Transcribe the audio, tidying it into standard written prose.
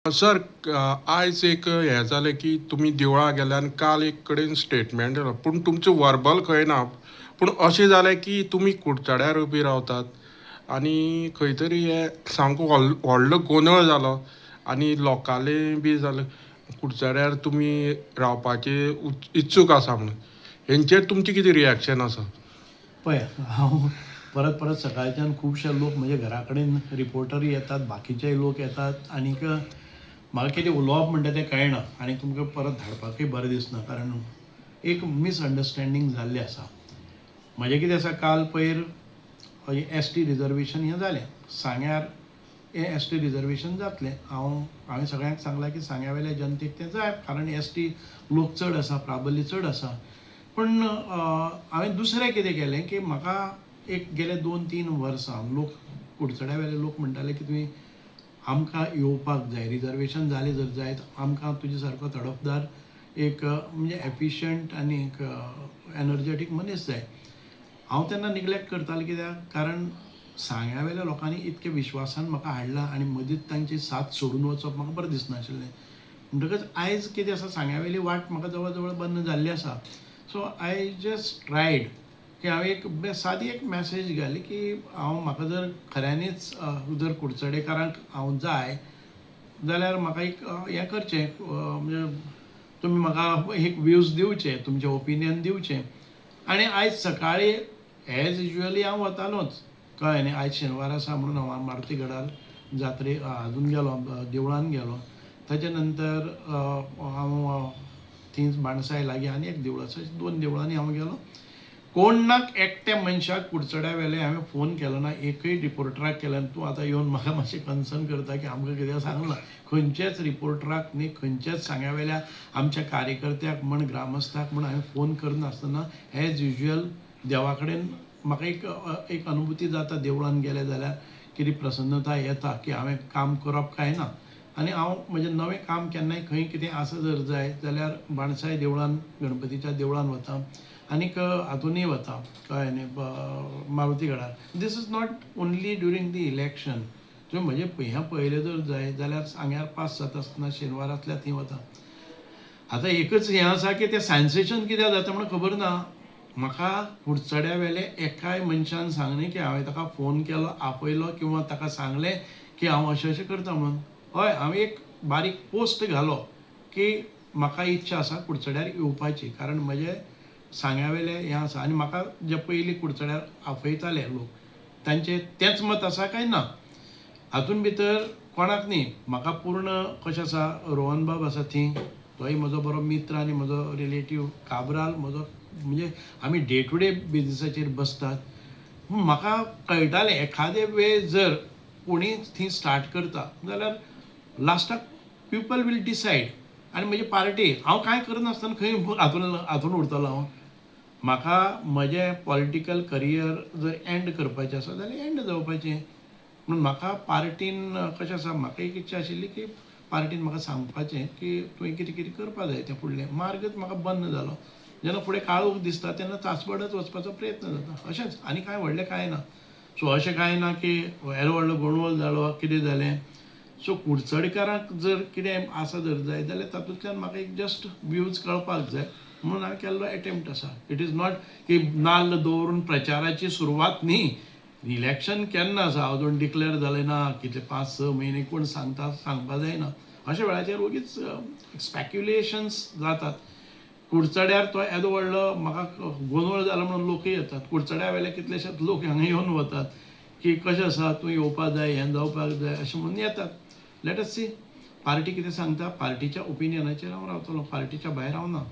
Sir, आयज एक हें जालें की तुमी देवळां गेले आनी काल एक कडेन स्टेटमेंट दिलो, पूण तुमचें वर्बल खंय ना. पूण अशें जालें की तुमी कुडचड्यार उबी रावतात आनी खंय तरी हें सामको व्हडलो गोंदळ जालो आनी लोकांले बी जालें, कुडचड्यार तुमी रावपाचे इत्सूक आसा म्हणून. हेंचेर तुमचें कितें रिएक्शन आसा? पळय, हांव परत परत सकाळच्यान खुबशे लोक म्हज्या घरा कडेन, रिपोर्टर येतात, बाकीचेय लोक येतात आनीक म्हाका कितें उलोवप म्हणटा तें कळना आनी तुमकां परत धाडपाकूय बरें दिसना, कारण एक मिसअंडरस्टँडींग जाल्लें आसा. म्हजें कितें आसा, काल पयर एसटी रिजर्वेशन हें जालें सांग्यार. हें एसटी रिजर्वेशन जातलें. हांवें सगळ्यांक सांगलां की सांग्या वयल्या जनतेक तें जाय, कारण एसटी लोक चड आसा, प्राबल्य चड आसा. पूण हांवें दुसरें कितें केलें की म्हाका एक गेले 2-3 वर्सां लोक, कुडचड्या वेले लोक म्हणटाले की तुमी आमकां येवपाक जाय, रिजर्वेशन जालें जर जायत, आमकां तुजे सारको तडफदार एक म्हणजे एफिशंट आनी एक एनर्जेटीक मनीस जाय. हांव तेन्ना निग्लेक्ट करतालें. कित्याक? कारण सांग्या वेल्या लोकांनी इतके विश्वासान म्हाका हाडला आनी मदींच तांची साथ सोडून वचप म्हाका बरें दिसनाशिल्लें. म्हणटकच आयज कितें आसा, सांग्या वेली वाट म्हाका जवळ जवळ बंद जाल्ली आसा. सो I just tried की हांवें एक सादी एक मॅसेज घाली की हांव म्हाका जर खऱ्यांनीच जर कुडचडेकारांक हांव जाय जाल्यार म्हाका एक हें करचें, म्हणजे तुमी म्हाका एक व्यूज दिवचे, तुमचें ओपिनियन दिवचें. आनी आयज सकाळीं एज युजली हांव वतालोच, कळ्ळें न्ही? आयज शेनवार आसा म्हणून हांव मारुती गडार जात्रे हातून गेलो, देवळान गेलो. ताच्या नंतर हांव थंयच बाणसाय लागीं आनी एक देवूळ आसा, दोन देवळांनी हांव गेलो. कोणाक एकट्या मनशाक कुडचड्या वेले हांवें फोन केलो ना, एकूय रिपोर्टराक केलो ना. तूं आतां येवन म्हाका मातशें कन्सर्न करता की आमकां कितें सांगलां. खंयच्याच रिपोर्टराक न्ही, खंयच्याच सांग्या वेल्या आमच्या कार्यकर्त्याक म्हण, ग्रामस्थाक म्हण हांवें फोन करनासतना एज युजल देवा कडेन म्हाका एक अनुभूती जाता. देवळान गेलें जाल्यार कितें प्रसन्नता येता की हांवें काम करप काय ना. आनी हांव म्हजें नवें काम केन्नाय खंय कितें आसा जर जाय जाल्यार बाणसाय देवळान, गणपतीच्या देवळान वता आनीक हातूनय वता, कळ्ळें न्ही, Maruti गडार. This is not only during the election. तुवें म्हजें हें पळयलें जर जाय जाल्यार सांग्यार पास जाता आसतना शेनवार आसल्यार थंय वता. आतां एकच हें आसा की तें सेन्सेशन कित्याक जाता म्हणून खबर ना म्हाका. कुडचड्या वेले एकाय मनशान सांगलें की हांवें ताका फोन केलो, आपयलो किंवा ताका सांगलें की हांव अशें अशें करता म्हणून. हय, हांवें एक बारीक पोस्ट घालो की म्हाका इच्छा आसा कुडचड्यार येवपाची, कारण म्हजें सांग्या वेलें हें आसा आनी म्हाका जे पयलीं कुडचड्यार आपयताले लोक तांचें तेंच मत आसा काय ना. हातून भितर कोणाक न्ही, म्हाका पूर्ण कशें आसा, रोहन बाब आसा थंय, तोय म्हजो बरो मित्र आनी म्हजो रिलेटीव काब्राल म्हजो, म्हणजे आमी डे टू डे बिजनसाचेर बसतात. पूण म्हाका कळटालें, एखादे वेळ जर कोणीय थंय स्टार्ट करता जाल्यार लास्टाक पिपल will decide. आनी म्हजी पार्टी, हांव कांय करनासतना खंय हातून उरतलो हांव? म्हाका म्हजें पॉलिटिकल करियर जर एंड करपाचें आसा जाल्यार एंड जावपाचें. म्हणून म्हाका पार्टीन कशें आसा, म्हाका एक इच्छा आशिल्ली की पार्टीन म्हाका सांगपाचें की तुवें कितें कितें करपा जाय. तें फुडलें मार्गच म्हाका बंद जालो. जेन्ना फुडें काळोख दिसता तेन्ना चांचपडत वचपाचो प्रयत्न जाता. अशेंच, आनी कांय व्हडलें कांय ना. सो अशें कांय ना की येदो व्हडलो गोंदळ जालो, कितें जालें. सो कुडचडकारांक जर कितें आसा जर जाय जाल्यार तातूंतल्यान म्हाका एक जस्ट व्यूज कळपाक जाय म्हणून हांवें केल्लो एटेम्प्ट आसा. It is not की नाल्ल दवरून प्रचाराची सुरवात न्ही. इलेक्शन केन्ना आसा, अजून डिक्लेअर जालें ना. कितले, 5-6 म्हयने कोण सांगता, सांगपा जायना. अशा वेळाचेर ओगीच स्पॅक्युलेशन्स जातात. कुडचड्यार तो येदो व्हडलो म्हाका गोंदळ जाला म्हणून लोकूय येतात. कुडचड्या वेले कितलेशेच लोक हांगा येवन वतात की कशें आसा, तूं येवपा जाय, हें जावपाक जाय अशें म्हणून येतात. Let us see, party कितें सांगता. पार्टीच्या ओपिनियनाचेर हांव रावतलो, पार्टीच्या भायर हांव ना.